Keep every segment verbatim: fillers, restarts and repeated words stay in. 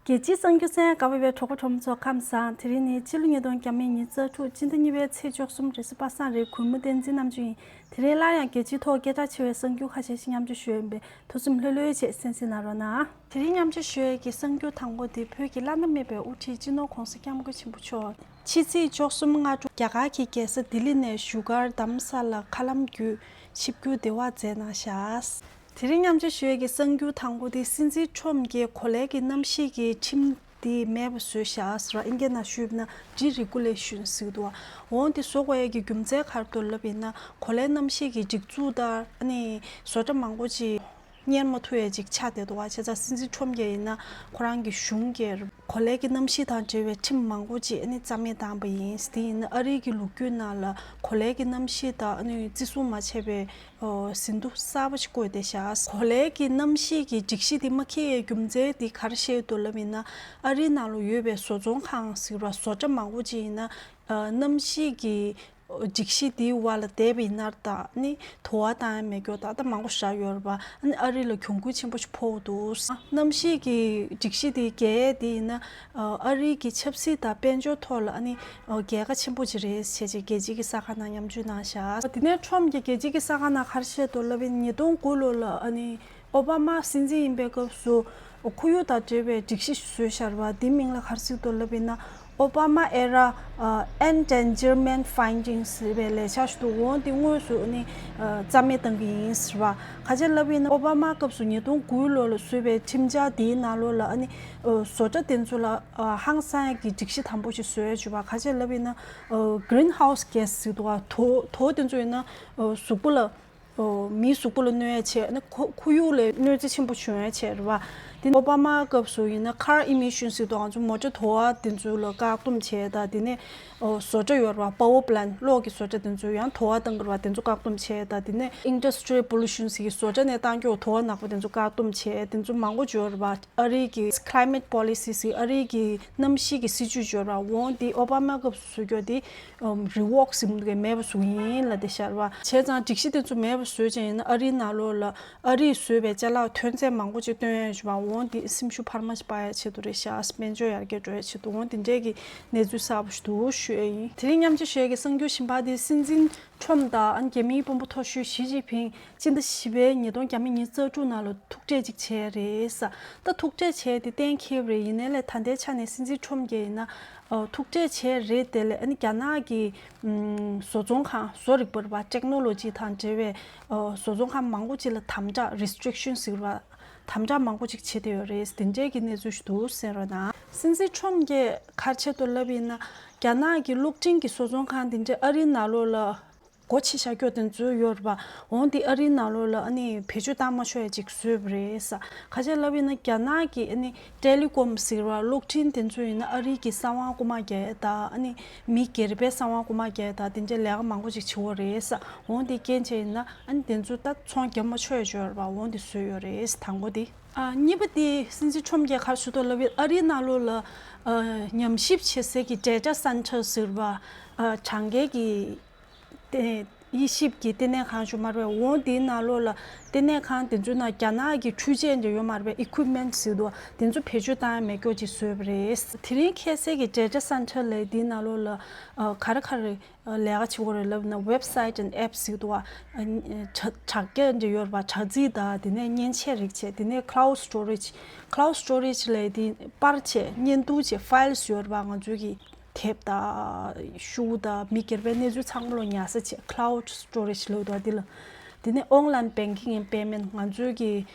རྒྱལ་སྤྱིའི་གསར་འགྱུར་གསན་ཡག་དགའ་བའི་གྲོགས་པོ་གྲོགས་མོ་ཚོ་ཁམས་བཟང་། དེ་རིང་ནི་ཕྱི་ལོ་ཉིས་སྟོང་ཉི་ཤུ་རྩ་དྲུག་སྤྱི་ཟླ་གཉིས་པའི་ཚེས་བཅུ་གསུམ་རེས་གཟའ་པ་སངས་རེད། གུས་མོ་བསྟན་འཛིན་རྣམ་དཔྱོད་ཡིན། དེ་རིང་སླར་ཡང་རྒྱལ་སྤྱིའི་ཐོག་སྐད་གྲགས་ཆེ་བའི་གསར་འགྱུར་ཁ་ཤས་ཤིག་མཉམ་སྤྱོད་ཞུ་ཡས་ཡིན་པས། ཐུགས་སེམས་ལྷོད་ལྷོད་བྱས་གསན་གཟིགས་གནང་རོགས་གནང་། དེ་རིང་མཉམ་སྤྱོད་ཞུ་ཡས་ཀྱི་གསར་འགྱུར་དང་པོ་དེ་བོད་ཀྱི་བླ་ན་མེད་པའི་དབུ་ཁྲིད་སྤྱི་ནོར་༧གོང་ས་༧སྐྱབས་མགོན་ཆེན་པོ་མཆོག་ཕྱི་ཚེས་བཅུ་གསུམ་སྔ་དྲོ་རྒྱ་གར་གྱི་རྒྱལ་ས་ལྡི་ལི་ནས་བཞུགས་སྒར་རྡ་རམ་ས་ལར་མཁའ་ལམ་བརྒྱུད་ཆིབས་བསྒྱུར་འདི་བར་མཛད་གནང་བཞག། དེ་རིང་མཉམ་སྤྱོད་ཞུ་ཡས་ཀྱི་གསར་འགྱུར་དང་པོ་དེ་སྲིད་འཛིན་ཁྲོམ་གྱིས་གོ་ལའི་གི་གནམ་གཤིས་ཀྱི་ཁྲིམས་དེ་མེད་པ་བཟོས་བཞག་ཟེར་བ། ཨིན་སྐད་ནང་ཞུས་ན་ཌི་རི་གུ་ལེ་ཤན་ཟེར་གྱི་འདུག་བ། འོ་དེ་བཟོ་དགོས་ཡས་ཀྱི་རྒྱུ་མཚན་ག་རེ་འདུག་ལབ་ཡིན་ན། གོ་ལའི་གནམ་གཤིས་ཀྱི་སྒྲིག་འཛུགས་དང་ཨ་ནི་བཟོ་གྲྭ་མང་པོ་ཅིག་གཉེར་མ་ཐུབ་ཡས་ཅིག་ཆགས་བསྡད་འདུག་བ། བྱས་ཙང་སྲིད་འཛིན་ཁྲོམ་གྱིས་ཡིན་ན་ཁོ་རང་གི་གཞུང་གིས་གོ་ལའི་གི་གནམ་གཤིས་དང་འབྲེལ་བའི་ཁྲིམས་མང་པོ་ཅིག་ཨ་ནི་རྩ་མེད་བཏང་པ་ཡིན། དེ་ཡིན་ན་ཨ་རིའི་གི་ལོ་རྒྱུས་ནང་ལ་གོ་ལའི་གི་གནམ་གཤིས་དང་ཨ་ནི་བརྩི་སྲུང་མ་བྱས་པའི་ཨོ་ཟིན་ཐོ་གསར་པ་ཞིག་བཀོད་བསྡད་བཞག། གོ་ལའི་གི་གནམ་གཤིས་ཀྱི་སྒྲིག་གཞི་འདི་མ་འཁེལ་ཡའི་རྒྱུ་མཚན་འདི་ག་རེ་བཤད་འདུག་ལབ་ཡིན་ན། ཨ་རིའི་ནང་ལ་ཡོད་པའི་བཟོ་ཚོང་ཁང་ཟེར་བ་བཟོ་གྲྭ་མང་པོ་ཅིག་ཡིན་ན་ཨ་གནམ་གཤིས་ཀྱི་སྒྲིག་གཞི་འདིའི་འོག་ལ་བསྡད་པ་ཡིན་ན་ད་ནི་དུ་བ་བཏང་ཡ་མེད་རྒྱུ་ད་ལྟ་མང་པོ་ཞིག་རག་ཡོད་རེད་པ། ཨ་ནི་ཨ་རི་ལ་གྱོང་གུན་ཆེན་པོ་ཞིག་ཕོག་འདུག། གནམ་གཤིས་ཀྱི་སྒྲིག་གཞི་འདི་འགལ་ཡས་འདི་ཡིན་ན་ཨ་རིའི་གི་ཆབ་སྲིད་དང་དཔལ་འབྱོར་ཐོག་ལ་ཨ་ནི་ཨ་རྒྱལ་ཁ་ཆེན་པོ་ཅིག་རེད་ཟེར་ཅིག་རྒྱལ་སྤྱིའི་གི་གསར་ཁང་ནང་མཉམ་སྤྱོད་གནང་བཞག། དེ་ནས་ཁྲོམ་གྱིས་རྒྱལ་སྤྱིའི་གི་གསར་ཁང་ནང་ག་རེ་བཤད་འདུག་ལབ་ཡིན། ཉིས་སྟོང་དགུ་ལོ་ལ་ཨ་ནི་ཨོ་བྷ་མ་སྲིད་འཛིན་ཡིན་པའི་སྐབས་སུ་ཁོར་ཡུག་དང་འབྲེལ་བའི་སྒྲིག་གཞི་ཞིག་བཟོས་བཞག་རེད་པ། འདིའི་མིང་ལ་ག་རེ་ཟེར་འདུག་ལབ་ཡིན་ན། Obama era uh, endangerment findings ཟེར་བའི་ལས་འཆར་ཞིག་འདུག། འོ་འདི་དངོས་སུ་ནི་ཨ་རྩ་མེད་བཏང་གི་ཡིན་ཟེར་བ། ག་རེ་ལབ་ཡིན་ན་ཨོ་བྷ་མ་སྐབས་སུ་ཉིས་སྟོང་དགུ་ལོ་ལ་བཟོས་པའི་ཁྲིམས་འཆར་དེའི་ནང་ལོགས་ལ་ཨ་ནི་ཨ་བཟོ་གྲྭ་དེ་ཚོ་ལ་ཨ་ཧང་སང་ཡག་གི་སྒྲིག་གཞི་དམ་པོ་ཞིག་བཟོས་ཡོད་པ། ག་རེ་ལབ་ཡིན་ན་ཨ་greenhouse gas ཟེར་འདུག་ག། དོ་དོ་དེ་ཚོ་ཡིན་ན་ཨ་གཟུགས་པོ་ལ་ཨོ་མིའི་གཟུགས་པོ་ལ་གནོད་ཡ་བྱས་ནི་ཁོ་ཁོར་ཡུག་ལ་གནོད་འཚེ་ཆེན་པོ་བྱུང་ཡ་བྱས་རེད་བ། དེ་ཨོ་བྷ་མ་སྐབས་སུ་ཡིན་ན་car emissions ཟེར་དུས་ང་ཚོ་མོ་ཊ་དོ་བ་དེ་ཚོ་ལ་བཀག་སྡོམ་བྱས་ད། དེ་ནས་ཨོ་བཟོ་གྲྭ་ཡོད་རེད་བ། power plant གློག་གི་བཟོ་གྲྭ་དེ་ཚོ་ཡང་དོ་བ་བཏང་གི་རེད་བ། དེ་ཚོ་བཀག་སྡོམ་བྱས་ད། དེ་ནས་industrial pollution ཟེར་གི་བཟོ་གྲྭ་ནས་བཏང་རྒྱུ་དོ་བ་ནག་པོ་དེ་ཚོ་བཀག་སྡོམ་བྱས། དེ་ཚོ་མང་པོ་ཡོད་རེད་བ། ཨ་རིའི་གི་climate policy ཟེར་ཨ་རིའི་གི་གནམ་གཤིས་ཀྱི་སྲིད་ཇུས་ཡོད་རེད་བ། འོ་དེ་ཨོ་བྷ་མ་སྐབས་སུ་བཟོས་རྒྱུ་དེ་ཨམ་revoke ཟེར་གི་མེད་པ་བཟོ་གི་ཡིན་ལབ་བསྡད་བཞག་རེད་བ། བྱས་ཙང་སྒྲིག་གཞི་དེ་ཚོ་མེད་པ་བཟོས་ཅིག་ཡིན་ན་ཨ་རིའི་ནང་ལོགས་ལ་ཨ་རིས་བཟོས་པའི་ཅ་ལག་ཐོན་རྫས་མང་པོ་ཅིག་བཏོན་ཡ་ཡོད་པ། འོ་འདི་སེམས་ཤུགས་འཕར་མ་ཞིག་སྤར་ཡ་ཆེད་དུ་རེད་ཤག། དཔལ་འབྱོར་ཡར་རྒྱས་འགྲོ་ཡ་ཆེད་དུ། འོ་འདི་འདྲའི་གི་གནས་ཚུལ་གསར་པ་ཞིག་འདུག་ཞུ་ཡ་ཡིན། དེ་རིང་མཉམ་སྤྱོད་ཞུ་ཡ་གི་གསར་འགྱུར་གཞན་པ་དེ་སྲིད་འཛིན་ཁྲོམ་དང་ཨ་ནི་རྒྱ་མིའི་དཔོན་པོ་མཐོ་ཤོས་ཞི་ཅིན་ཕིང་སྤྱི་ཟླ་བཞི་པའི་ཉིས་སྟོང་ཉི་ཤུ་རྩ་དྲུག་ནང་ལ་ཐུག་འཕྲད་ཅིག་བྱས་རེད་ས། ད་ཐུག་འཕྲད་བྱས་དེ་གཏན་འཁེལ་བ་རེད། ཡིན་ནའི་ལས་ད་ལྟའི་ཆ་ནས་སྲིད་འཛིན་ཁྲོམ་གྱིས་ཡིན་ན་ཨ་ཐུག་འཕྲད་བྱས་རེད་དེ་ལས་ཨ་ནི་རྒྱ་ནག་གི་ཨམ་བཟོ་ཚོང་ཁང་བཟོ་རིག་པ་རེད་བ། technology དང་འབྲེལ་བའི་ཨ་བཟོ་ཚོང་ཁང་མང་པོ་ཅིག་ལ་དམ་དྲག་restriction ཟེར་བ། དམ་དྲག་མང་པོ་ཅིག་བྱེད་བསྡད་ཡོད་རེད། དེ་འདྲའི་གི་གནས་ཚུལ་ཞིག་འདུག་ཟེར་བ་ན། སྲིད་འཛིན་ཁྲོམ་གྱིས་ག་རེ་བྱས་འདུག་ལབ་ཡིན་ན། རྒྱ་ནག་གི་གློག་འཕྲིན་གྱི་བཟོ་ཚོང་ཁང་དེ་འདྲའི་ཨ་རིའི་ནང་ལོགས་ལ་སྒོ་ཕྱེ་བཞག་རྒྱུ་དེ་ཚོ་ཡོད་རེད་པ། འོ་འདི་ཨ་རིའི་ནང་ལོགས་ལ་ཨ་ནི་བེད་སྤྱོད་བཏང་མ་ཆོག་ཡ་ཅིག་བཟོས་པ་རེད་ས། ག་རེ་བྱས་ལབ་ཡིན་ན་རྒྱ་ནག་གི་ཨ་ནི་telecom ཟེར་བ་གློག་འཕྲིན་དེ་ཚོ་ཡིན་ན་ཨ་རི་གི་གསང་བ་རྐུ་མ་རྒྱག་ཡ་དང་ཨ་ནི་མི་སྒེར་པའི་གསང་བ་རྐུ་མ་རྒྱག་ཡ་དང་དེ་འདྲའི་ལས་ཀ་མང་པོ་ཅིག་བྱེད་ཡོད་རེད་ས། འོ་འདི་རྐྱེན་བྱས་ཡིན་ན་ཨ་ནི་དེ་ཚོ་ད་ཚོང་རྒྱབ་མ་ཆོག་ཡ་ཅིག་ཡོད་རེད་པ། འོ་འདི་བཟོས་ཡོད་རེད། དང་པོ་དེ། ཨ་གཉིས་པ་དེ་སྲིད་འཛིན་ཁྲོམ་གྱིས་ག་རེ་ཞུ་འདུག་ལབ་ཡིན། ཨ་རིའི་ནང་ལོགས་ལ་ཨ་ཉམས་ཞིབ་བྱེད་སའི་གི་data center ཟེར་བ་ཨ་གྲངས་ཀའི་གི་ལྟེ་དབྱེ་ཞིབ་ཀྱི་ལྟེ་གནས་ཁང་ཞིག་མ་རེད་པས། འོ་དེའི་ནང་ལོགས་ལ་ལྟེ་གནས་ཁང་དེ་ཚོའི་ནང་རྒྱ་ནག་གི་འཕྲུལ་ཆས་འདྲ་ཡོད་མ་རེད་པས། equipment ཟེར་འདུག་པ། དེ་ཚོ་བེད་སྤྱོད་བཏང་ཡ་མེད་རྒྱུ་ཅིག་བཟོས་པ་རེད། དེ་རིང་ཁ་སང་གི་data center ལབ་དེའི་ནང་ལོགས་ལ་ཨ་ག་རེ་ག་རེ་ལས་ཀ་བྱེད་དགོས་རེད་ལབ་ན། website and apps ཟེར་འདུག་པ། དྲ་དྲ་རྒྱ་འདྲ་ཡོད་རེད་པ། དྲ་ཚིགས་དང་དེ་ནས་མཉེན་ཆས་རིགས་བྱས། དེ་ནས་cloud storage cloud storage ལབ་དེ་པར་བྱས། བརྙན་ཐུང་བྱས། files ཡོད་རེད་པ། ང་ཚོའི་གི་དེབ་དང་ཤོག་བུ་དང་མི་སྒེར་པའི་གནས་ཚུལ་ཚང་མ་ལོ་ཉར་ས་བྱས། cloud storage ལབ་འདུག་པ་འདི་ལ། དེ་ནས་online banking and payment ང་ཚོའི་གི་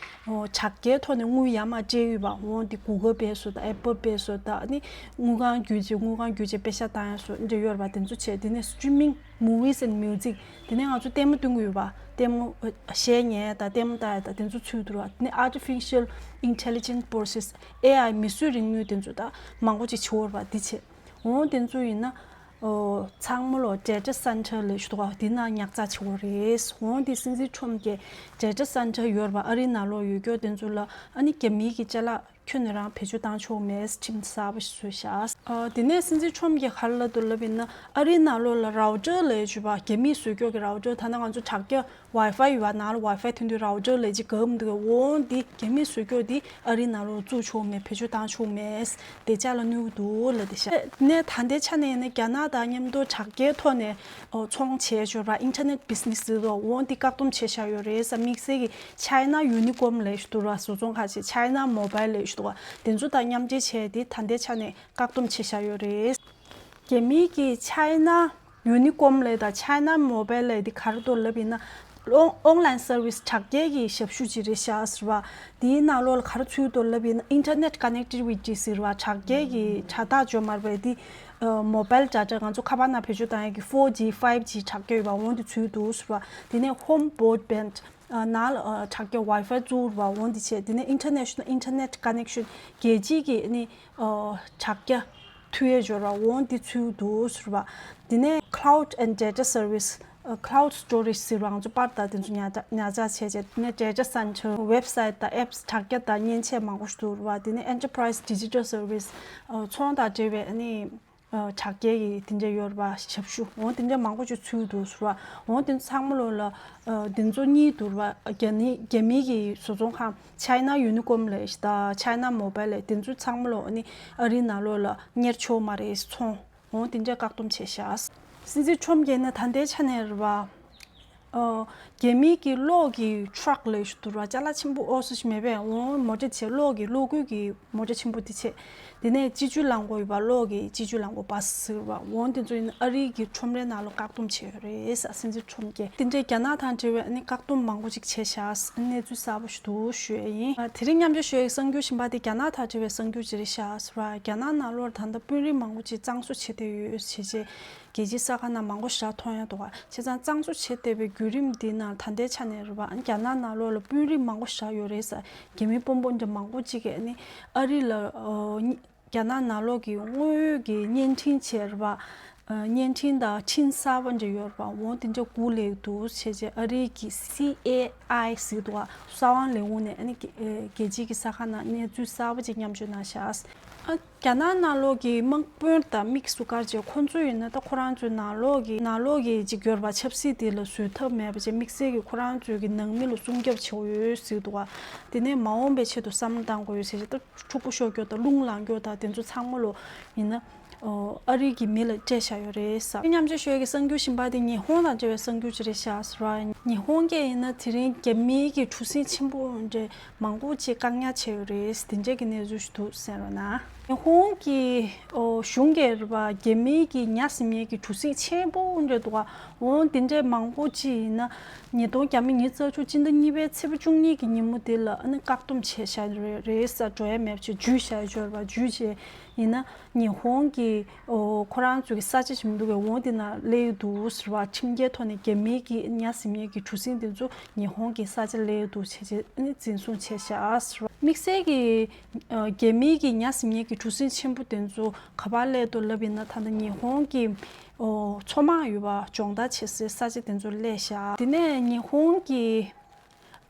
ཨོ་དྲ་རྒྱའི་ཐོག་ནས་དངུལ་ཡར་མར་སྤྲད་ཡོད་པ། འོ་འདི་Google Pay བཟོ་དང་Apple Pay བཟོ་དང་ཨ་ནི་དངུལ་ཁང་བརྒྱུད་བྱས། དངུལ་ཁང་བརྒྱུད་བྱས་པེ་ཤག་བཏང་ཡ་བཟོ་འདྲ་ཡོད་རེད་པ། དེ་ཚོ་བྱས། དེ་ནས་streaming movies and music དེ་ནས་ང་ཚོ་ལྟད་མོ་སྟོན་གྱི་ཡོད་པ། ལྟད་མོ་ཨ་གཞས་ཉན་ཡ་དང་ལྟད་མོ་ལྟ་ཡ་དང་དེ་ཚོ་ཚུད་འདུག་པ། དེ་ནས་artificial intelligence process ཨེ་ཨའི་མིག་བཟོས་རིག་ནུས་དེ་ཚོ་ད་མང་པོ་ཅིག་བྱེད་ཡོད་རེད་པ། འདི་བྱས། འོ་དེ་ཚོ་ཡིན་ན། ཨོ་ཚང་མ་ལོ་data center ལབ་ཞུ་འདུག་པ། དེ་ནང་ཉར་ཚགས་བྱེད་དགོས་རེད། འོ་དེ་སྲིད་འཛིན་ཁྲོམ་གྱིས་data center ཡོད་རེད་པ། ཨ་རིའི་ནང་ལོགས་ཡོད་རྒྱུ་དེ་ཚོ་ལ་ཨ་ནི་རྒྱ་མིའི་གི་ཅ་ལག་ཁྱོན་ནས་རང་བེད་སྤྱོད་བཏང་ཆོག་མེད་ཁྲིམས་གསར་པ་ཞིག་བཟོས་བཞག། ཨ་དེ་ནས་སྲིད་འཛིན་ཁྲོམ་གྱིས་ག་རེ་ལབ་འདུག་ལབ་ཡིན་ན། ཨ་རིའི་ནང་ལོགས་ལ་router ལབ་ཡ་ཅིག་ཡོད་པ། རྒྱ་མིས་བཟོས་རྒྱུ་གི་router། ད་ནང་ང་ཚོ་དྲ་རྒྱ་ Wi-Fi ཡོད་པ་ནང་ལ་Wi-Fi ཐོན་དུས་router ལས་ཅིག་གབ་འདུག་འོང་འདི་རྒྱ་མིས་བཟོ་རྒྱུ་འདི་ཨ་རིའི་ནང་ལོགས་བཙུགས་ཆོག་མེད། བེད་སྤྱོད་བཏང་ཆོག་མེད། བདེ་འཇགས་ལ་གནོད་འདུག་ལ་དེ་ཤ་ནས་ད་ལྟའི་ཆ་ནས་ཡིན་ན་རྒྱ་ནག་དང་མཉམ་དུ་དྲ་རྒྱའི་ཐོག་ནས་ཚོང་བྱས་ཞོར་བ་internet business ཟེར་དུས་འོང་འདི་བཀག་སྡོམ་བྱས་བཞག་ཡོད་རེད་ས། དམིགས་བསལ་གྱི་China Unicom ལས་ཞུ་དུ་ར་བཟོ་ཚོང་ཁ་ཆེ་China Mobile ལས་ཞུ་དུ་བ་དེ་ཚོ་དང་མཉམ་འབྲེལ་བྱས་ཏེ་ད་ལྟའི་ཆ་ནས་བཀག་སྡོམ་བྱས་བཞག་ཡོད་རེད། རྒྱ་མིའི་གི་China Unicom ལས་དང་China Mobile ལས་དེ་ག་རེ་འདུག་ལབ་ཡིན་ན། online service དྲ་རྒྱའི་གི་ཞབས་ཞུ་ཅིག་རེད་ཤག་ཟེར་བ། དེའི་ནང་ལོགས་ལ་ག་རེ་ཚུད་འདུག་ལབ་ཡིན་ན་internet connectivity ཟེར་བ་དྲ་རྒྱའི་གི་དྲ་ཐག་འཇོ་མར་བའི་དེ་mobile data ང་ཚོ་ཁ་པར་ནང་བེད་སྤྱོད་བཏང་ཡ་གི་four G five G དྲ་རྒྱ་ཡོད་པ་འོང་དེ་ཚུད་འདུག་ཟེར་བ། དེ་ནས་home broadband ནང་ལ་དྲ་རྒྱ་Wi-Fi བཙུགས་རེད་བ། འོང་འདི་བྱས་དེ་ནས་international internet connection རྒྱལ་སྤྱིའི་གི་ནི་དྲ་རྒྱ་མཐུད་ཡས་འབྱོར་བ་འོང་འདི་ཚུད་འདུག་ཟེར་བ། དེ་ནས་cloud and data service cloud storage ཟེར་བ་ང་ཚོ་པར་དང་དེ་ཚོ་ཉར་ཉར་ཚགས་བྱས་བྱས་དེ་ནས་data center website དང་apps དྲ་རྒྱ་དང་མཉེན་ཆས་མང་པོ་ཞིག་འདུག་རེད་བ། དེ་ནས་enterprise digital service ཚོང་དང་འབྲེལ་བའི་ནི་དྲ་རྒྱའི་གི་དེ་འདྲ་ཡོད་རེད་བ། ཞབས་ཞུ་འོང་དེ་འདྲ་མང་པོ་ཅིག་ཚུད་འདུག་ཟེར་བ། འོང་དེ་ཚོ་ཚང་མ་ལོ་ལ་དེ་ཚོ་གཉིས་འདུག་རེད་བ། རྒྱ་ནི་རྒྱ་མིའི་གི་བཟོ་ཚོང་ཁང་China Unicom ལས་ད་China Mobile ལས་དེ་ཚོ་ཚང་མ་ལོ་ནི་ཨ་རིའི་ནང་ལོ་ལ་གཉེར་ཆོག་མ་རེད། ཚོང་འོང་དེ་འདྲ་བཀག་སྡོམ་བྱས་ཤག་སྲིད་འཛིན་ཁྲོམ་རྒྱལ་ནི་ད་ལྟའི་ཆ་ནས་རེད་བ། ཨོ། རྒྱ་མིའི་གི་གློག་གི་truck ལས་ཞུ་དུ་ར་ཅ་ལག་ཆེན་པོ་ཨོ་སུ་ཞིག་མེད་པས། འོང་མོ་ཊ་བྱས་གློག་གི་གློག་སྒུལ་གྱི་མོ་ཊ་ཆེན་པོ་དེ་བྱས། དེ་ནས་སྤྱི་སྤྱོད་རླངས་འཁོར་ཡོད་པ་གློག་གི་སྤྱི་སྤྱོད་རླངས་འཁོར་bus ཟེར་བ་འོང་དེ་ཚོ་ཡིན་ཨ་རིའི་གི་ཁྲོམ་རའི་ནང་ལ་བཀག་སྡོམ་བྱས་ཡོད་རེད་ས་སྲིད་འཛིན་ཁྲོམ་རྒྱལ། དེ་འདྲའི་རྒྱ་ནག་དང་འབྲེལ་བའི་ཨ་ནི་བཀག་སྡོམ་མང་པོ་ཅིག་བྱས་ཤག་གནས་ཚུལ་གསར་པ་ཞིག་འདུག་ཞུ་ཡས་ཡིན། དེ་རིང་མཉམ་ཞུགས་ཞུ་ཡས་གསར་འགྱུར་གཞན་པ་དེ་རྒྱ་ནག་དང་འབྲེལ་བའི་གསར་འགྱུར་ཅིག་རེད་ཤག་ཟེར་བ། རྒྱ་ནག་ནང་ལོགས་ད་ལྟ་དཔོན་རིགས་མང་པོ་ཅིག་གཙང་བཟོ་བྱེད་བསྡད་ཡོད་ཞེས་བྱས། རྒྱལ་སྤྱིའི་ས་ཁ་ནང་མང་པོ་ཞེ་དྲག་མཐོང་ཡ་འདུག་ག་བྱས་ཙང་གཙང་བཟོ་བྱེད་བསྡད་པའི་བརྒྱུད་རིམ་འདི་ནང་ད་ལྟའི་ཆ་ནས་རེད་བ། རྒྱ་ནག་ནང་ལོགས་ལ་དཔོན་རིགས་མང་པོ་ཞེ་དྲག་ཡོད་རེད་ས། རྒྱ་མི་དཔོན་པོ་འདྲ་མང་པོ་ཅིག་གིས་ནི་ཨ་རི་ལ་ཨོ་རྒྱ་ནག་ནང་ལོགས་ཀྱི་དངོས་ཡོད་ཀྱི་བརྙན་འཕྲིན་བྱས་རེད་བ། བརྙན་འཕྲིན་དང་འཕྲིན་གསར་པ་འདྲ་ཡོད་རེད་བ། འོང་དེ་འདྲ་སྒུག་ལས་འདུག་བྱས་རྗེས་ཨ་རིའི་གི་C A I ཟེར་འདུག་ག་གསར་དབང་ལས་ཁུངས་ནས་ཨ་ནི་རྒྱལ་སྤྱིའི་གི་ས་ཁ་ནང་གནས་ཚུལ་གསར་པ་ཅིག་མཉམ་སྤྱོད་གནང་ཤག་ཨ། རྒྱ་ནག་ནང་ལོགས་ཀྱི་དམག་དཔོན་དང་དམིགས་སུ་བཀར་བྱས་ཁོང་ཚོ་ཡིན་ན་ད་ཁོ་རང་ཚོའི་ནང་ལོགས་ཀྱི་ནང་ལོགས་ཀྱི་ཅིག་ཡོད་རེད་བ། ཆབ་སྲིད་དེ་ལ་བཟོད་ཐབས་མེད་པ་བྱས་དམིགས་བསལ་གྱི་ཁོ་རང་ཚོའི་གི་ནང་མི་ལ་སྲུང་སྐྱོབ་བྱེད་དགོས་ཡོད་ཟེར་འདུག་ག་དེ་ནས་མ་འོངས་པའི་ཆེད་དུ་བསམ་བློ་བཏང་དགོས་ཡོད་ཟེར་ད་འཁྲུག་པོ་ཤོར་རྒྱུ་དང་རླུང་ལངས་རྒྱུ་དང་དེ་ཚོ་ཚང་མ་ལོ་ཡིན་ན་ཨ་རི་གི་མི་ལ་སྤྲད་བཞག་ཡོད་རེད་ཟེར། མཉམ་ཞུགས་ཞུ་ཡས་ཀྱི་གསར་འགྱུར་གཞན་པ་དེ་ཉི་ཧོང་དང་འབྲེལ་བའི་གསར་འགྱུར་ཅིག་རེད་ཤག་ཟེར་བ། ཉི་ཧོང་གིས་ཡིན་ན་དེ་རིང་རྒྱ་མིའི་གི་གྲུ་གཟིངས་ཆེན་པོ་འདྲ་མང་པོ་ཅིག་བཀག་ཉར་བྱས་ཡོད་རེད། དེ་འདྲས་ཀྱི་གནས་ཚུལ་ཞིག་འདུག་གསན་རོགས་གནང་། ཉི་ཧོང་གི་ཨོ་གཞུང་གིས་རེད་པ། རྒྱ་མིའི་གི་ཉ་ཟིན་ཡས་ཀྱི་གྲུ་གཟིངས་ཆེན་པོ་འདྲ་འདུག་ག་འོང་དེ་འདྲས་མང་པོ་ཅིག་ཡིན་ན་ཉིས་སྟོང་ཉི་ཤུ་ཉིས་རྩ་བཅུ་སྤྱི་ཟླ་གཉིས་པའི་ཚེས་པ་བཅུ་གཉིས་ཀྱི་ཉིན་མོ་དེ་ལ་ཨ་ནི་བཀག་སྡོམ་བྱས་བཞག་རེད་རེད་ས། འགྲོ་ཡ་མེད་པ་ཅིག་འཇུས་བཞག་ཡོད་རེད་པ། འཇུས་བྱས་ཡིན་ན་ཉི་ཧོང་གི་ཨོ་ཁོ་རང་ཚོའི་གི་ས་ཆ་ཞིག་མི་འདུག་གས། འོང་དེ་ན་སླེབས་ཡོད་འདུག་ཟེར་བ། ཁྲིམས་འགལ་ཐོག་ནས་རྒྱ་མིའི་གི་ཉ་ཟིན་ཡས་ཀྱི་གྲུ་གཟིངས་དེ་ཚོ་ཉི་ཧོང་གི་ས་ཆ་སླེབས་ཡོད་འདུག་བྱས་བྱས་ཨ་ནི་འཛིན་བཟུང་བྱས་བཞག་ཟེར་བ། དམིགས་བསལ་གྱི་ཨ་རྒྱ་མིའི་གི་ཉ་ཟིན་ཡས་ཀྱི་གྲུ་གཟིངས་ཆེན་པོ་དེ་ཚོ་ག་པར་སླེབས་འདུག་ལབ་ཡིན་ན་ད་ལྟ་ཉི་ཧོང་གི་ཨོ་མཚོ་དམག་ཡོད་པ་སྦྱོང་བརྡར་བྱེད་སའི་ས་ཆ་དེ་ཚོ་སླེབས་བཞག་དེ་ནས་ཉི་ཧོང་གི་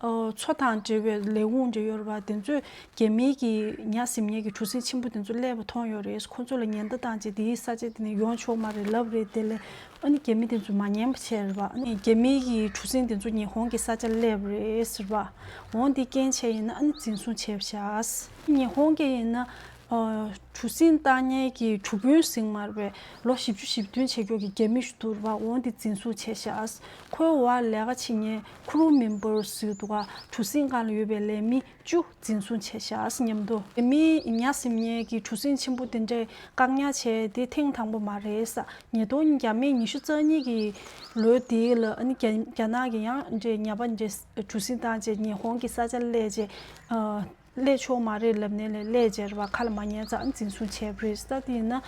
ཨོ་མཚོ་དང་འབྲེལ་བའི་ལས་ཁུངས་འདྲ་ཡོད་རེད་པ། དེ་ཚོས་རྒྱ་མིའི་གི་ཉ་ཟིན་ཡས་ཀྱི་གྲུ་གཟིངས་ཆེན་པོ་དེ་ཚོ་སླེབས་པ་མཐོང་ཡོད་རེད། ཁོ་ཚོ་ལ་ཉེན་བརྡ་བཏང་རྗེས་དེའི་ས་ཆ་དེ་ནས་ཡོང་ཆོག་མ་རེད་ལབ་རེད། དེ་ལས་ཨ་ནི་རྒྱ་མི་དེ་ཚོ་མ་ཉན་པ་བྱས་རེད་པ། ཨ་ནི་རྒྱ་མིའི་གི་གྲུ་གཟིངས་དེ་ཚོ་ཉི་ཧོང་གི་ས་ཆ་སླེབས་རེད་ཟེར་བ། འོང་དེ་རྐྱེན་བྱས་ཡིན་ན་ཨ་ནི་འཛིན་བཟུང་བྱས་བཞག་ཉི་ཧོང་གི་ཡིན་ན་ཨ་གྲུ་གཟིངས་བཏང་མཁན་གྱི་གྲུ་དཔོན་ཟིན་མ་རེད་པས། ལོ་བཞི་བཅུ་ཞེ་བདུན་བྱེད་མཁན་གྱི་རྒྱ་མི་ཞིག་འདུག་རེད་པ། འོང་དེ་འཛིན་བཟུང་བྱས་བཞག་ཁོའི་འོག་ལས་ཀ་བྱེད་མཁན་crew member ཟེར་འདུག་ག་གྲུ་གཟིངས་སྒང་ལ་ཡོད་པའི་ལས་མི་བཅུ་འཛིན་བཟུང་བྱས་བཞག་མཉམ་དུ། རྒྱ་མིའི་ཉ་ཟིན་ཡས་ཀྱི་གྲུ་གཟིངས་ཆེན་པོ་དེ་འདྲས་བཀག་ཉར་བྱས་དེ་ཐེངས་དང་པོ་མ་རེད་ས། ཉིས་སྟོང་ཉི་ཤུ་རྩ་གཉིས་ཀྱི་ལོའི་དེ་ལ་ཨ་ནི་རྒྱ་རྒྱ་ནག་གི་ཡང་འདྲས་ཉ་པ་འདྲས་གྲུ་གཟིངས་བཏང་རྗེས་ཉི་ཧོང་གི་ས་ཆ་སླེབས་རྗེས་ཨ་སླེབས་ཆོག་མ་རེད་ལབ་ནས་ལས་སླེབས་རྗེས་རེད་པ། ཁ་ལ་མ་ཉན་ཙང་འཛིན་བཟུང་བྱས་པ་རེད། ད་དེ་ཡིན་ན་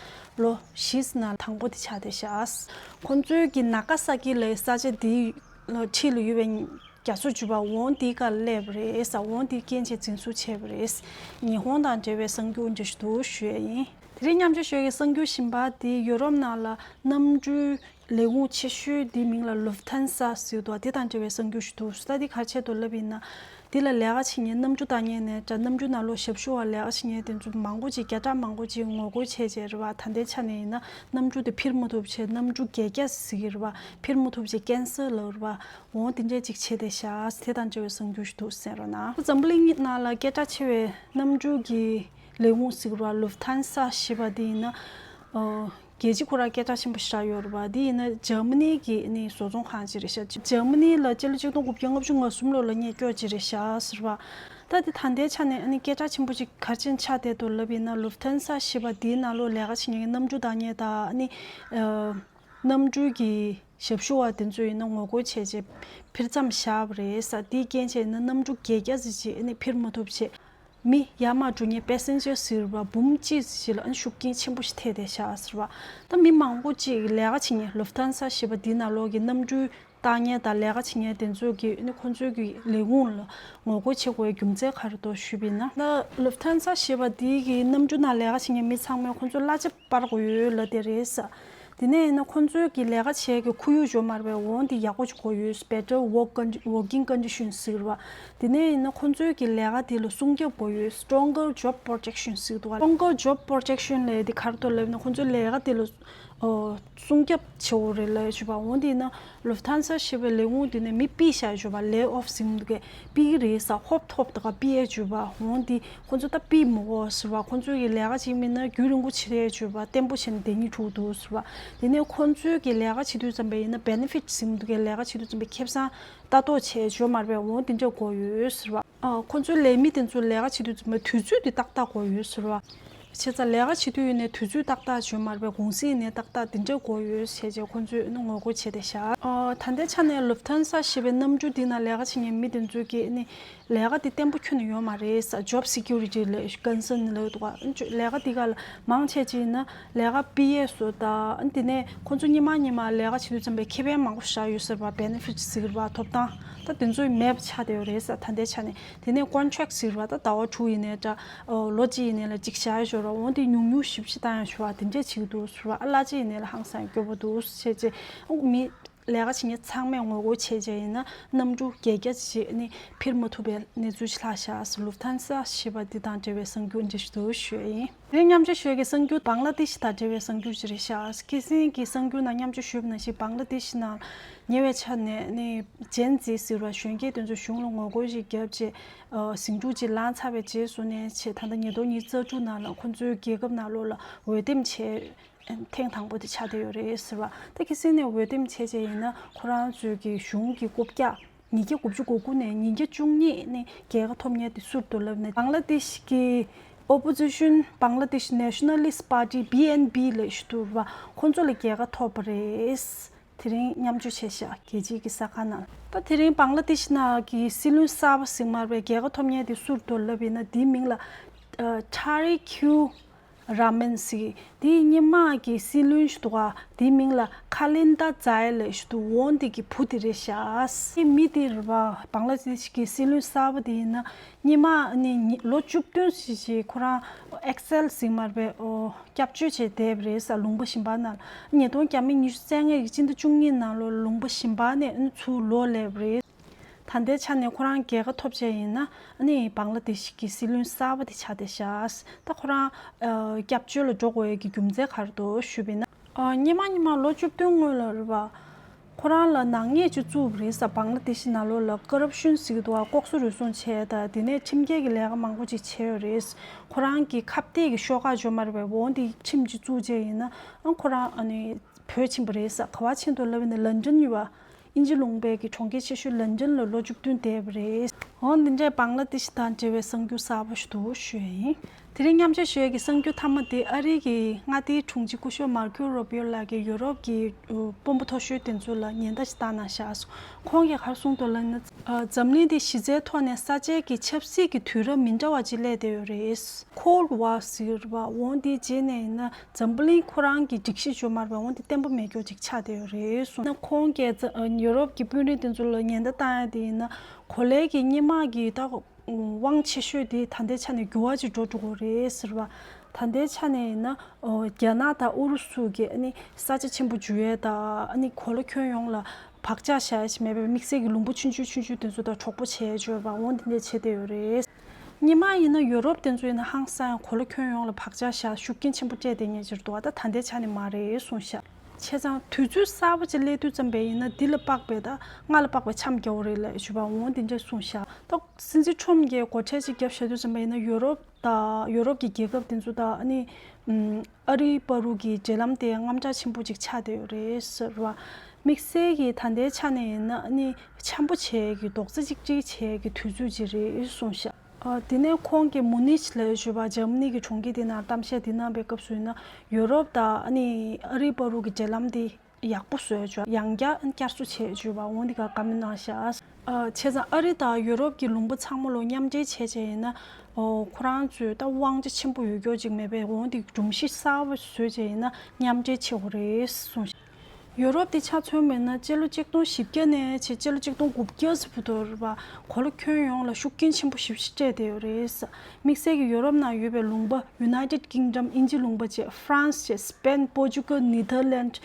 ལོ་བཞི་ཙམ་ནང་དང་པོ་དེ་ཆགས་བསྡད་ཤག་ཁོང་ཚོའི་གི་ནཱ་ག་ས་ཀི་ལབ་ས་ཆ་དེའི་ལ་འཁྲིས་ལ་ཡོད་པའི་རྒྱ་མཚོ་བརྒྱུད་པ་འོང་དེའི་སྒང་སླེབས་པ་རེད་ས། འོང་དེ་རྐྱེན་བྱས་འཛིན་བཟུང་བྱས་པ་རེད། ཉི་ཧོང་དང་འབྲེལ་བའི་གསར་འགྱུར་འདི་ཞུ་ཞུ་ཡས་ཡིན། དེ་རིང་མཉམ་ཞུགས་ཞུ་ཡས་ཀྱི་གསར་འགྱུར་གཞན་པ་དེ་ཡུ་རོབ་ནང་ལ་གནམ་གྲུའི་ལས་ཁུངས་ཆེ་ཤོས་དེའི་མིང་ལ་Lufthansa ཟེར་འདུག་དེ་དང་འབྲེལ་བའི་གསར་འགྱུར་ཞིག་འདུག་ད་དེ་ག་རེ་བྱས་འདུག་ལབ་ཡིན་ན། འདི་ལ་ལས་ཀ་བྱེད་མཁན་གནམ་གྲུ་བཏང་མཁན་ནས་འདྲ་གནམ་གྲུ་ནང་ལོགས་ཞབས་ཞུ་བ་ལས་ཀ་བྱེད་མཁན་དེ་ཚོ་མང་པོ་ཅིག་བརྒྱ་ཕྲག་མང་པོ་ཅིག་ངོ་རྒོལ་བྱས་བྱས་རེད་བ། ད་ལྟའི་ཆ་ནས་ཡིན་ན་གནམ་གྲུ་དེ་འཕུར་མ་ཐུབ་བྱས་གནམ་གྲུ་བརྒྱད་བརྒྱ་ཟེར་གྱི་རེད་བ། འཕུར་མ་ཐུབ་བྱས་ཀན་སལ་ལབ་རེད་བ། འོང་དེ་འདྲས་ཅིག་བྱས་བསྡད་ཤག་དེ་དང་འབྲེལ་བའི་གསར་འགྱུར་ཞིག་འདུག་གསན་རོགས་གནང་། འཛམ་བུ་གླིང་ནང་ལ་སྐད་གྲགས་ཆེ་བའི་གནམ་གྲུ་གི་ལས་ཁུངས་ཟེར་གྱི་རེད་བ། ལུབ་ཐན་ས་ཞེས་པ་དེ་ཡིན་ན། ཨོ། རྒྱལ་སྤྱི་ཁོ་རང་སྐད་གྲགས་ཆེན་པོ་ཞིག་ཆགས་ཡོད་རེད་བ། འདི་ཡིན་ན་འཇར་མ་ནི་གི་ནི་བཟོ་ཚོང་ཁང་ཅིག་རེད་ཤག་འཇར་མ་ནི་ལ་སྤྱི་ལོ་ཆིག་སྟོང་དགུ་བརྒྱ་ལྔ་བཅུ་ང་གསུམ་ལོ་ལ་རྙེད་སྐྱོར་ཅིག་རེད་ཤག་ཟེར་བ། ད་འདི་ད་ལྟའི་ཆ་ནས་ཨ་ནི་སྐད་གྲགས་ཆེན་པོ་ཅིག་ག་རེ་བྱས་ནས་ཆགས་བསྡད་འདུག་ལབ་ཡིན་ན། ལུབ་ཐན་ས་ཞེས་པ་འདིའི་ནང་ལོགས་ལས་ཀ་བྱེད་མཁན་གྱི་གནམ་གྲུ་བཏང་མཁན་དང་ཨ་ནི་ཨ་གནམ་གྲུ་གི་ཞབས་ཞུ་བ་དེ་ཚོ་ཡིན་ན་ངོ་རྒོལ་བྱས་རྗེས་འཕུར་མཚམས་བཞག་པ་རེད་ཟེར། དེའི་རྐྱེན་བྱས་ན་གནམ་གྲུ་བརྒྱད་བརྒྱ་ཙམ་ཅིག་ཨ་ནི་འཕུར་མ་ཐུབ་བྱས། མི་ཡར་མར་འགྲོ་མཁན་པེ་སེན་ཇར་ཟེར་བ་འབུམ་གཅིག་ཞིག་ལ་ཨ་ནི་ཤུགས་རྐྱེན་ཆེན་པོ་ཞིག་ཐེབས་བསྡད་ཤག་ཟེར་བ། ད་མི་མང་པོ་ཅིག་ལས་ཀ་བྱེད་མཁན་ལུབ་ཐན་ས་ཞེས་པ་འདི་ནང་ལོགས་ཀྱི་གནམ་གྲུ་བཏང་མཁན་དང་ལས་ཀ་བྱེད་མཁན་དེ་ཚོ་གིས་ཨ་ནི་ཁོང་ཚོའི་གི་ལས་ཁུངས་ལ་ངོ་རྒོལ་བྱེད་དགོས་པའི་རྒྱུ་མཚན་ག་རེ་འདུག་ཞུས་པ་ཡིན་ན། ད་ལུབ་ཐན་ས་ཞེས་པ་འདི་གི་གནམ་གྲུ་ནང་ལས་ཀ་བྱེད་མཁན་མི་ཚང་མས་ཁོང་ཚོ་གླ་ཆ་སྤར་དགོས་ཡོད་ལབ་བསྡད་རེད་ཟེར། དེ་ནས་ཡིན་ན་ཁོང་ཚོའི་གི་ལས་ཀ་བྱེད་ཀྱི་ཁོར་ཡུག་འཇོག་མ་རེད་པས། འོང་དེ་ཡག་པོ་ཅིག་དགོས་ཡོད། Better work con- working conditions ཟེར་བ། དེ་ནས་ཡིན་ན་ཁོང་ཚོའི་གི་ལས་ཀ་དེ་ལ་སྲུང་སྐྱོབ་དགོས་ཡོད། Stronger job protection ཟེར་འདུག་ག Stronger job protection ལབ་དེ་ག་རེ་འདུག་ལབ་ན། ཁོང་ཚོའི་ལས་ཀ་དེ་ལ་ཨོ་སྲུང་སྐྱོབ་བྱེད་དགོས་རེད་ལབ་ཞུས་པ། འོང་དེ་ཡིན་ན་ལུབ་ཐན་ས་ཞེས་པའི་ལས་ཁུངས་དེ་ནས་མི་ཕུད་བཞག་ཞུས་པ། Lay off ཟེར་གྱི་འདུག་གས། ཕུད་ཀྱི་རེད་ཟེར། ཧོབ་ཧོབ་དེ་ག་ཕུད་ཡས་ཞུས་པ། འོང་དེ་ཁོང་ཚོ་ད་ཕུད་མི་དགོས་ཟེར་བ། ཁོང་ཚོའི་གི་ལས་ཀ་བྱེད་མི་སྣ་རྒྱུན་རིང་པོ་བྱེད་ཡས་ཞུས་པ། བརྟན་པོ་བྱས་ནས་བསྡད་སྙིང་བྲོ་འདུག་ཟེར་བ། དེ་ནས་ཁོང་ཚོའི་གི་ལས་ཀ་བྱེད་དུས་ཙམ་པ་ཡིན་ན་benefit ཟེར་གྱི་འདུག་གས། ལས་ཀ་བྱེད་དུས་ཙམ་པའི་ཁེ་བཟང་ལྟ་རྟོག་བྱས་ཞུས་མ་རེད་པས། འོང་དེ་འདྲས་དགོས་ཡོད་ཟེར་བ། ཨ། ཁོང་ཚོའི་ལས་མི་དེ་ཚོ་ལས་ཀ་བྱེད་དུས་ཙམ་པ་དུས་ཚོད་དེ་ཏག་ཏག་དགོས་ཡོད་ཟེར་བ། བྱས་ཙང་ལས་ཀ་བྱེད་དུས་ཡིན་ནའི་དུས་ཚོད་ཏག་ཏག་ཞུས་མ་རེད་པས། གུང་སེང་ཡིན་ནའི་ཏག་ཏག་དེ་འདྲས་དགོས་ཡོད་ཟེར་བྱས་ཁོང་ཚོས་ནི་ངོ་རྒོལ་བྱས་བསྡད་ཤག་ཨ། ད་ལྟའི་ཆ་ནས་ལུབ་ཐན་ས་ཞེས་པའི་གནམ་གྲུ་འདི་ནང་ལས་ཀ་བྱེད་མཁན་མི་དེ་ཚོས་ཀྱིས་ནི་ལས་ཀ་དེ་བརྟན་པོ་ཁྱོན་ནས་ཡོད་མ་རེད་ཟེར། Job security ལ་concern ལབ་འདུག་ག་ལས་ཀ་དེ་ག་ལ་མང་ཆེ་ཅིག་ཡིན་ན་ལས་ཀ་ཕུད་ཡས་བཟོ་དང་། དེ་ནས་ཁོང་ཚོ་སྔོན་མ་སྔོན་མ་ལས་ཀ་བྱེད་དུས་ཙམ་པའི་ཁེ་ཕན་མང་པོ་བཞག་ཡོད་ཟེར་བ། Benefits ཟེར་བ། ཐོབ་ཐང་ད་དེ་ཚོ་མེད་པ་ཆགས་བསྡད་ཡོད་རེད་ཟེར། ད་ལྟའི་ཆ་ནས། དེ་ནས་contract ཟེར་བ་ད་ཟླ་བ་དྲུག་ཡིན་ནའི་འདྲ། ཨོ། ལོ་གཅིག་ཡིན་ནའི་ལ་གཅིག་བཞག་ཡས་ཞོར་ར། འོང་དེ་ཉུང་ཉུང་ཞིབ་ཞིབ་བཏང་ཡས་ཞོར་བ་དེ་འདྲས་བྱེད་ཀྱི་འདུག་ཟེར་བ། ཨ། གླ་ཆ་ཡིན་ནའི་ལ་ཧང་སང་སྐྱོ་པོ་འདུག་ཟེར་བྱས། ཨོ། མི་ལས་ཀ་བྱེད་མཁན་ཚང་མས་ངོ་རྒོལ་བྱས་བྱས་ཡིན་ན་གནམ་གྲུ་བརྒྱད་བརྒྱ་ཅིག་ནི་འཕུར་མ་ཐུབ་པའི་གནས་ཚུལ་ཞིག་ལྷག་ཤག་ཟེར། ལུབ་ཐན་ས་ཞེས་པ་འདི་དང་འབྲེལ་བའི་གསར་འགྱུར་འདི་ཞིག་འདུག་ཞུ་ཡ་ཡིན། དེ་མཉམ་སྤྱོད་ཞུ་ཡ་གི་གསར་འགྱུར་བང་ལ་དེཤ་དང་འབྲེལ་བའི་གསར་འགྱུར་ཅིག་རེད་ཤག་ཁ་སང་གི་གསར་འགྱུར་ནང་མཉམ་སྤྱོད་ཞུས་པ་ནང་བཞིན་བང་ལ་དེཤ་ནང་ཉེ་བའི་ཆར་ནས་ནི་ཇེན་ཛི་ཟེར་བ་གཞོན་སྐྱེས་དེ་ཚོ་གཞུང་ལ་ངོ་རྒོལ་ཞིག་བརྒྱབ་རྗེས། ཨ། ཟིང་འཁྲུག་ཅིག་ལངས་ཚར་བའི་རྗེས་སུ་ནས་བྱས། ད་ལྟ་ཉིས་སྟོང་ཉི་ཤུ་རྩ་དྲུག་ནང་ལ་ཁོང་ཚོའི་རྒྱལ་ཁབ་ནང་ལོགས་ལ་འོས་འདེམས་བྱས་ཐེངས་དང་པོ་དེ་ཆགས་བསྡད་ཡོད་རེད་ཟེར་བ། ད་ཁ་སང་ནས་འོས་འདེམས་བྱས་རྗེས་ཡིན་ན་ཁོ་རང་ཚོའི་གི་གཞུང་གི་རྐུབ་བཀྱག་ཉིས་བརྒྱ་དགུ་བཅུ་གོ་དགུ་ནས་ཉིས་བརྒྱ་བཅུ་གཉིས་ནས་རྒྱལ་ཁ་ཐོབ་མཁན་དེ་སུ་རེད་འདུག་ལབ་ན། བང་ལ་དེཤ་གི་Opposition Bangladesh Nationalist Party B N P ལབ་ཞིག་འདུག་ར། ཁོང་ཚོ་ལ་རྒྱལ་ཁ་ཐོབ་པ་རེད། དེ་རིང་མཉམ་སྤྱོད་བྱས་ཤག་རྒྱལ་སྤྱིའི་གི་གསར་ཁང་ནང་། ད་དེ་རིང་བང་ལ་དེཤ་ནང་གི་སྲིད་བློན་གསར་པ་ཟེར་མ་རེད་པས། རྒྱལ་ཁ་ཐོབ་མཁན་དེ་སུ་རེད་འདུག་ལབ་ཡིན་ན། དེའི་མིང་ལ་ཨ། Tariq Q Rahman ཟེར། དེའི་སྔོན་མ་གི་སྲིད་བློན་ཞིག་འདུག་ག་དེའི་མིང་ལ་Khalinda Zai ལབ་ཞིག་འདུག་འོང་དེ་གི་བུ་དེ་རེད་ཤག་དེ་མི་དེ་རེད་པ། བང་ལ་དེཤ་གི་སྲིད་བློན་གསར་པ་དེ་ཡིན་ན། སྔོན་མ་ནི་ལོ་བཅུ་བདུན་ཞིག་ཞིག་ཁོ་རང་ཨེག་སེལ་ཟེར་མ་རེད་པས། ཨོ། སྐྱབས་བཅོལ་བྱས་བསྡད་པ་རེད་ཟེར། ལུང་པ་གཞན་པ་ནང་། ཉིས་སྟོང་བརྒྱ་མེད་ཉི་ཤུ་རྩ་ལྔ་གི་སྤྱི་ཟླ་བཅུ་གཉིས་ནང་ལོ་ལུང་པ་གཞན་པ་ནས་ཨ་ནི་ཚུར་ལོག་སླེབས་པ་རེད། ད་ལྟའི་ཆ་ནས་ཁོ་རང་རྒྱལ་ཁ་ཐོབ་བྱས་ཡིན་ན། ཨ་ནི་བང་ལ་དེཤ་གི་སྲིད་བློན་གསར་པ་དེ་ཆགས་བསྡད་ཤག་ད་ཁོ་རང་ཨ། སྐྱབས་བཅོལ་ལ་འགྲོ་དགོས་ཡས་ཀྱི་རྒྱུ་མཚན་ག་རེ་འདུག་ཞུས་པ་ཡིན་ན། ཨ། སྔོན་མ་སྔོན་མ་ལོ་བཅུ་བདུན་སྔོན་ལ་རེད་པ། ཁོ་རང་ལ་ནག་ཉེས་ཅིག་བཙུགས་པ་རེད་ཟེར། བང་ལ་དེཤ་ནང་ལོགས་ལ་ཀོ་རབ་ཤན་ཟེར་གྱི་འདུག་ག་ལྐོག་ཟ་རུལ་སུངས་བྱས་དང་། དེ་ནས་ཁྲིམས་འགལ་གྱི་ལས་ཀ་མང་པོ་ཅིག་བྱས་ཡོད་རེད། ཁོ་རང་གི་ཁ་གཏད་ཀྱི་ཤོག་ཁག་ཅིག་ཡོད་མ་རེད་པས། འོང་དེ་ཁྲིམས་ཅིག་བཙུགས་བྱས་ཡིན་ན། ཨ། ཁོ་རང་ཨ་ནི་བྲོས་ཕྱིན་པ་རེད་ཟེར། ག་པར་ཕྱིན་འདུག་ལབ་ཡིན་ན། ལན་ཀྲན་ཡོད་པ། དབྱིན་ཇི་ལུང་པའི་གི་གྲོང་ཁྱེར་ཆེ་ཤོས་ལན་ཀྲན་ལ་ལོ་བཅུ་བདུན་བསྡད་པ་རེད། འོ། འདི་འདྲའི་བང་ལ་དེཤ་དང་འབྲེལ་བའི་གསར་འགྱུར་གསར་པ་ཞིག་འདུག་ཞུ་ཡ་ཡིན། དེ་རིང་མཉམ་སྤྱོད་ཞུ་ཡ་གི་གསར་འགྱུར་མཐའ་མ་དེ། ཨ་རིའི་གི་མངའ་སྡེའི་དྲུང་ཆེ་སྐུ་ཞབས་མར་ཁེའོ་རུ་བྷིའོ་ལགས་ཀྱིས་ཡུ་རོབ་ཀྱི་དཔོན་པོ་མཐོ་ཤོས་དེ་ཚོ་ལ་ཉེན་བརྡ་ཞིག་བཏང་གནང་ཤག་ཁོང་གིས་ག་རེ་གསུངས་འདུག་ལབ་ན། འཛམ་གླིང་འདི་གཞི་རྩའི་ཐོག་ནས་ས་ཆའི་གི་ཆབ་སྲིད་ཀྱི་དུས་རབས་མི་འདྲ་བ་ཅིག་སླེབས་བསྡད་ཡོད་རེད། Cold War ཟེར་བ། འོ་འདིའི་རྗེས་ནས་ཡིན་ན། འཛམ་བུ་གླིང་ཁོ་རང་གི་སྒྲིག་གཞི་ཅིག་ཡོད་མ་རེད་པས། འོ་འདི་བརྟན་པོ་མེད་རྒྱུ་ཅིག་ཆགས་བསྡད་ཡོད་རེད་གསུངས། ཁོང་གིས་ཡུ་རོབ་ཀྱི་དཔོན་རིགས་དེ་ཚོ་ལ་ཉེན་བརྡ་བཏང་ཡ་དེ་ཡིན་ན། གོ་ལའི་གི་སྔོན་མ་གི་ད་དབང་ཆེ་ཤོས་དེ་ད་ལྟའི་ཆ་ནས་འགྱུར་བ་ཅིག་འགྲོ་འགྲོ་གི་རེད་ཟེར་བ། ད་ལྟའི་ཆ་ནས་ཡིན་ན། རྒྱ་ནག་དང་ཨུ་རུ་སུ་གིས་ཨ་ནི་ས་ཆ་ཆེན་པོ་འཇུ་ཡས་དང་། ཨ་ནི་གོ་ལ་ཁྱོན་ཡོངས་ལ་ བག་ཆགས་བཞག་ཡ་ཞིག་མེད་པའི་དམིགས་བསལ་གྱི་ལུང་པ་ཆུང་ཆུང་ཆུང་ཆུང་དེ་ཚོ་དང་གྲོགས་པོ་བྱས་བྱས་པ་འོ་འདི་འདྲས་བྱས་བསྡད་ཡོད་རེད། སྔོན་མ་ཡིན་ན་ཡོ་རོབ་དེ་ཚོ་ཡིན་ན་ཧང་སང་ཡང་གོ་ལ་ཁྱོན་ཡོངས་ལ་བག་ཆགས་བཞག་ཤུགས་རྐྱེན་ཆེན་པོ་སྤྲད་བསྡད་མཁན་ཅིག་འདུག་ད་ད་ལྟའི་ཆ་ནས་མ་རེད་གསུངས་ཤག་བྱས་ཙང་དུས་ཚོད་གསར་པ་ཅིག་སླེབས་དུས་ཙམ་པས་ཡིན་ན་འདི་ལ་དཔག་པའི་ད་སྔ་ལ་དཔག་པའི་འཆམ་རྒྱག་དགོས་རེད་ལབ་ཞུས་པ་འོ་འདི་འདྲས་གསུངས་ཤག་ད་སྲིད་འཛིན་ཁྲོམ་གྱིས་སྒོ་ཁྲལ་ཅིག་བརྒྱབ་བཞག་དུས་ཙམ་པ་ཡིན་ན་ཡོ་རོབ་དང་ཡོ་རོབ་ཀྱི་རྒྱལ་ཁབ་དེ་ཚོ་དང་ཨ་ནི་ཨམ་ཨ་རིའི་བར་དུ་གི་འབྲེལ་ལམ་དེ་དངངས་སྐྲག་ཆེན་པོ་ཅིག་ཆགས་བསྡད་ཡོད་རེད་ཟེར་བ། དམིགས་བསལ་གྱི་ད་ལྟའི་ཆ་ནས་ཡིན་ན་ཨ་ནི་འཆམ་པོ་བྱེད་ཀྱི་རྡོག་རྩ་གཅིག་སྒྲིལ་བྱེད་ཀྱི་དུས་ཚོད་ཅིག་རེད་གསུངས་ཤག་ཨ། དེ་ནས་ཁོང་གིས་མུ་ནིཆ་ལབ་ཞུས་པ་འཇར་མ་ནི་གི་གྲོང་ཁྱེར་དེ་ནང་གཏམ་བཤད་དེ་གནང་བའི་སྐབས་སུ་ཡིན་ན་ཡོ་རོབ་དང་ཨ་ནི་ཨ་རིའི་བར་དུ་གི་འབྲེལ་ལམ་དེ་ཡག་པོ་བཟོས་བྱུང་། ཡང་བསྐྱར་བསྐྱར་གསོ་བྱས་བྱུང་བ་འོང་འདི་ག་བཀའ་མོལ་གནང་ཤག་ཨ། བྱས་ཙང་ཨ་རི་དང་ཡོ་རོབ་ཀྱི་ལུང་པ་ཚང་མ་ལོ་མཉམ་འབྲེལ་བྱས་བྱས་ཡིན་ན། ཨོ། ཁོ་རང་ཚོས་ད་དབང་ཆ་ཆེན་པོ་ཡོད་སྐྱོ་ཅིག་མེད་པས་འོང་འདི་སྒྲོམ་གཞི་གསར་པ་བཟོས་བྱས་ཡིན་ན་མཉམ་འབྲེལ་བྱེད་དགོས་རེད་གསུངས་ཤག་ཡོ་རོབ་དེ་ཆ་མཚོན་པ་ཡིན་ན་སྤྱི་ལོ་ཆིག་སྟོང་བཞི་བརྒྱ་ནས་བྱས་སྤྱི་ལོ་ཆིག་སྟོང་དགུ་བརྒྱ་ཙམ་བར་དུ་རེད་པ། གོ་ལ་ཁྱོན་ཡོངས་ལ་ཤུགས་རྐྱེན་ཆེན་པོ་ཞེ་པོ་ཞིག་སྤྲད་བསྡད་ཡོད་རེད། དམིགས་བསལ་གྱི་ཡོ་རོབ་ནང་ཡོད་པའི་ལུང་པ་United Kingdom ཨིན་ཇི་ལུང་པ་བྱས་France བྱས་Spain Portugal Netherlands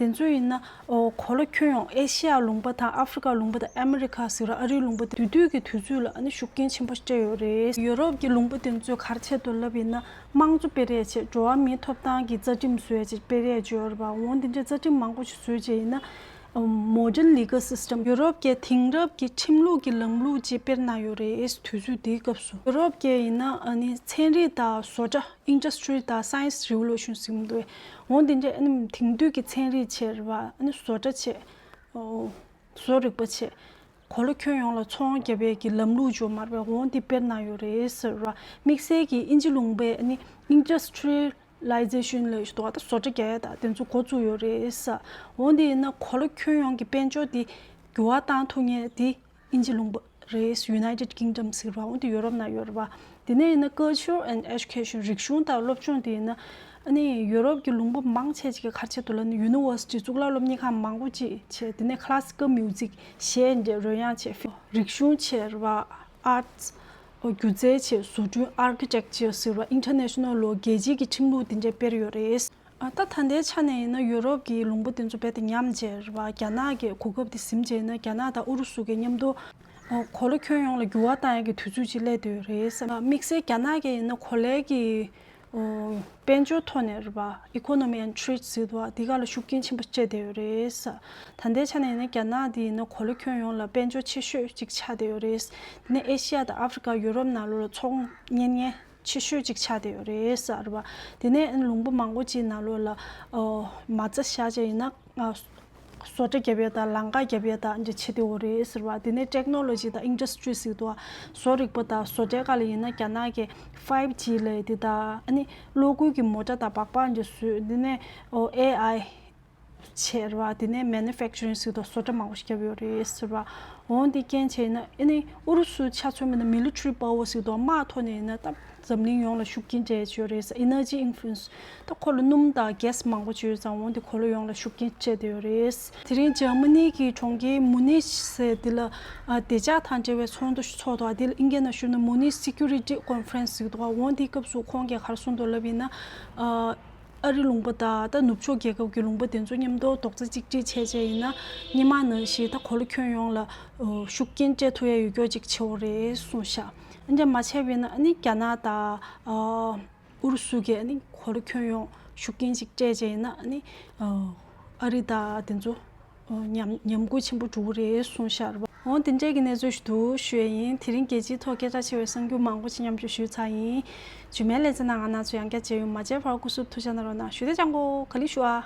དེ་ཚོ་ཡིན་ན་ཨོ་གོ་ལ་ཁྱོན་ཡོངས་ཨེ་ཤི་ཡ་ལུང་པ་དང་ཨ་ཧྥི་རི་ཀ་ལུང་པ་དང་ཨ་མི་རི་ཀ་ཟེར་ར་ཨ་རིའི་ལུང་པ་དེ་དུས་དུས་ཀྱི་དུས་ཚོད་ལ་ཨ་ནི་ཤུགས་རྐྱེན་ཆེན་པོ་སྤྲད་ཡོད་རེད། ཡོ་རོབ་ཀྱི་ལུང་པ་དེ་ཚོས་ག་རེ་བྱས་འདུག་ལབ་ཡིན་ན་དམངས་གཙོ་སྤེལ་རེས་བྱས། འགྲོ་བ་མིའི་ཐོབ་ཐང་གི་རྩ་ཁྲིམས་བཟོས་བྱས་སྤེལ་རེས་བྱས་ཡོད་རེད་པ། འོང་དེ་འདྲའི་རྩ་ཁྲིམས་མང་པོ་ཞིག་བཟོས་བྱས་ཡིན་ན་Modern Legal System ཡོ་རོབ་ཀྱི་དེང་རབས་ཀྱི་ཁྲིམས་ལུགས་ཀྱི་ལམ་ལུགས་ཅིག་སྤེལ་གནང་ཡོད་རེད། དུས་ཚོད་དེའི་སྐབས་སུ་ཡོ་རོབ་ཀྱི་ཡིན་ན་ཨ་ནི་ཚན་རིག་དང་བཟོ་གྲྭ་Industry དང་Science Revolution ཟེར་གྱི་འདུག་འོང་དེ་འདྲའི་ཨ་ནི་དེང་དུས་ཀྱི་ཚན་རིག་བྱས་རེད་པ། ཨ་ནི་བཟོ་གྲྭ་བྱས། ཨོ། བཟོ་རིག་པ་བྱས། གོ་ལ་ཁྱོན་ཡོངས་ལ་ཚོང་བརྒྱབ་པའི་གི་ལམ་ལུགས་ཅིག་ཡོད་མ་རེད་པས། འོང་འདི་སྤེལ་གནང་ཡོད་རེད་ཟེར་བ། དམིགས་བསལ་གྱི་ཨིན་ཇི་ལུང་པའི་ཨ་ནི་Industrialization ལབ་ཞིག་འདུག་པ། ད་བཟོ་གྲྭ་རྒྱག་ཡ་ད་དེ་ཚོ་འགོ་བཙུགས་ཡོད་རེད་ཟེར། འོང་འདི་ཡིན་ན་གོ་ལ་ཁྱོན་ཡོངས་ཀྱི་དཔལ་འབྱོར་འདི་འགྱུར་བ་བཏང་ཐུབ་མཁན་འདི་ཨིན་ཇི་ལུང་པ་རེད། United Kingdom ཟེར་བ་འོང་འདི་ཡོ་རོབ་ནང་ཡོད་རེད་པ། དེ་ནས་ཡིན་ན་Culture and Education རིག་གཞུང་དང་སློབ་སྦྱོང་དེ་ཡིན་ན་ཨ་ནི་ཡོ་རོབ་ཀྱི་ལུང་པ་མང་ཆེ་ཅིག་གིས་ག་རེ་བྱས་འདུག་ལབ་ན་University གཙུག་ལག་སློབ་གཉེར་ཁང་མང་པོ་ཅིག་བྱས། དེ་ནས་Classical Music གཞས་འདྲ་རོལ་དབྱངས་བྱས། རིག་གཞུང་བྱས་རེད་པ། Arts སྒྱུ་རྩལ་བྱས། བཟོ་སྐྲུན་Architecture ཟེར་བ་International ལོ་རྒྱལ་སྤྱིའི་གི་ཁྲིམས་ལུགས་དེ་འདྲ་སྤེལ་ཡོད་རེད། ཨ། ད་ད་ལྟའི་ཆ་ནས་ཡིན་ན་ཡོ་རོབ་ཀྱི་ལུང་པ་དེ་ཚོ་རྦད་དེ་ཉམས་བྱས་རེད་པ། རྒྱ་ནག་གི་གོ་སྐབས་དེ་ཟིན་བྱས་ན་རྒྱ་ནག་དང་ཨུ་རུ་སུ་གི་མཉམ་དུ་ཨོ་གོ་ལ་ཁྱོན་ཡོངས་ལ་འགྱུར་བ་བཏང་ཡག་གི་དུས་ཚོད་ཅིག་སླེབས་བསྡད་ཡོད་རེད་བསམ། དམིགས་བསལ་རྒྱ་ནག་གི་ཡིན་ན་གོ་ལའི་གི་ཨོ་དཔལ་འབྱོར་ཐོག་ནས་རེད་པ། Economy and Trade ཟེར་འདུག་པ། འདི་ག་ལ་ཤུགས་རྐྱེན་ཆེན་པོ་སྤྲད་བསྡད་ཡོད་རེད། ད་ལྟའི་ཆ་ནས་ཡིན་ན་རྒྱ་ནག་དེ་ཡིན་ན་གོ་ལ་ཁྱོན་ཡོངས་ལ་དཔལ་འབྱོར་ཆེ་ཤོས་ཅིག་ཆགས་བསྡད་ཡོད་རེད། དེ་ནས་ཨེ་ཤི་ཡ་དང་ཨ་ཧྥི་རི་ཀ་ཡུ་རོབ་ནང་ལོགས་ལ་ཚོང་གཉེར་མཁན་ཆེ་ཤོས་ཅིག་ཆགས་བསྡད་ཡོད་རེད་ཟེར་བ། དེ་ནས་ལུང་པ་མང་པོ་ཅིག་ནང་ལོགས་ལ་ཨོ་མ་རྩ་བཞག་བྱས་ཡིན་ན་ཨ་བཟོ་གྲྭ་བརྒྱབ་ཡ་དང་ལམ་ཁ་བརྒྱབ་ཡ་དང་འདྲ་བྱེད་བསྡད་ཡོད་རེད་ཟེར་བ། དེ་ནས་Technology དང་Industry ཟེར་འདུག་པ། བཟོ་རིག་པ་དང་བཟོ་གྲྭའི་སྒང་ལ་ཡིན་ན་རྒྱ་ནག་གི་five G ལབ་ཡ་དེ་དང་ཨ་ནི་གློག་སྒུལ་གྱི་མོ་ཊ་དང་སྦག་སྦག་འདྲ་བཟོས། དེ་ནས་ཨོ་ཨེ་ཨའི་བྱས་རེད་པ། དེ་ནས་Manufacturing ཟེར་དུས་བཟོ་གྲྭ་མང་པོ་ཞིག་བརྒྱབ་ཡོད་རེད་ཟེར་བ། འོང་དེ་རྐྱེན་བྱས་ན་ཨ་ནི་ཨུ་རུ་སུ་ཆ་མཚོན་པ་ན་Military Power ཟེར་དུས་དམག་ཐོག་ནས་ཡིན་ན་ད་འཛམ་གླིང་ཡོངས་ལ་ཤུགས་རྐྱེན་སྤྲད་ཡོད་རེད་ཟེར། Energy Influence ད་ཁོ་ལ་སྣུམ་དང་gas མང་པོ་ཅིག་ཡོད་ཙང་འོང་དེ་གོ་ལ་ཡོངས་ལ་ཤུགས་རྐྱེན་སྤྲད་བསྡད་ཡོད་རེད། དེ་རིང་འཇར་མ་ནི་གི་གྲོང་ཁྱེར་མུ་ནིཆ་ཟེར་དེ་ལ་ཨ་བདེ་འཇགས་དང་འབྲེལ་བའི་ཚོགས་འདུ་ཞིག་ཚོགས་འདུག་དེ་ལ་ཨིན་སྐད་ནང་ཞུས་ན་Munich Security Conference ཟེར་འདུག་འོང་དེའི་སྐབས་སུ་ཁོང་གིས་ག་རེ་གསུངས་འདུག་ལབ་ཡིན་ན་ཨ། ཨ་རི་ལུང་པ་དང་ད་ནུབ་ཕྱོགས་རྒྱལ་ཁབ་ཀྱི་ལུང་པ་དེ་ཚོ་མཉམ་དུ་རྡོག་རྩ་གཅིག་སྒྲིལ་བྱས་བྱས་ཡིན་ན་སྔོན་མ་ནང་བཞིན་ད་གོ་ལ་ཁྱོན་ཡོངས་ལ་ཨོ་ཤུགས་རྐྱེན་སྤྲད་ཐུབ་ཡ་ཡོད་སྐྱོ་ཅིག་ཆགས་ཡོད་རེད་གསུངས་ཤག་ཨ་འདྲ་མ་བྱས་པ་ཡིན་ན་ཨ་ནི་རྒྱ་ནག་དང་ཨ་ཨུ་རུ་སུ་གིས་ཨ་ནི་གོ་ལ་ཁྱོན་ཡོངས་ཤུགས་རྐྱེན་ཅིག་སྤྲད་བྱས་ཡིན་ན་ཨ་ནི་ཨ་ཨ་རི་དང་དེ་ཚོ་ཨོ་ཉམས་ཉམས་རྒུད་ཆེན་པོ་འགྲོ་གི་རེད་གསུངས་ཤག་འོང་དེ་འདྲས་ཀྱི་གནས་ཚུལ་ཞིག་འདུག་ཞུ་ཡ་ཡིན། དེ་རིང་རྒྱལ་སྤྱིའི་ཐོག་སྐད་གྲགས་ཆེ་བའི་གསར་འགྱུར་མང་པོ་ཞིག་མཉམ་སྤྱོད་ཞུས་ཚར་ཡིན། རྗེས་མའི་ལེ་ཚན་ནང་ང་རང་ཚོ་ཡང་བསྐྱར་མཇལ་ཡོང་། མ་མཇལ་བར་སྐུ་གཟུགས་ཐུགས་ཅག་གནང་རོགས་གནང་། ཞུ་དེ་ཅང་གོ་ག་ལེ་ཞུ་ཨ།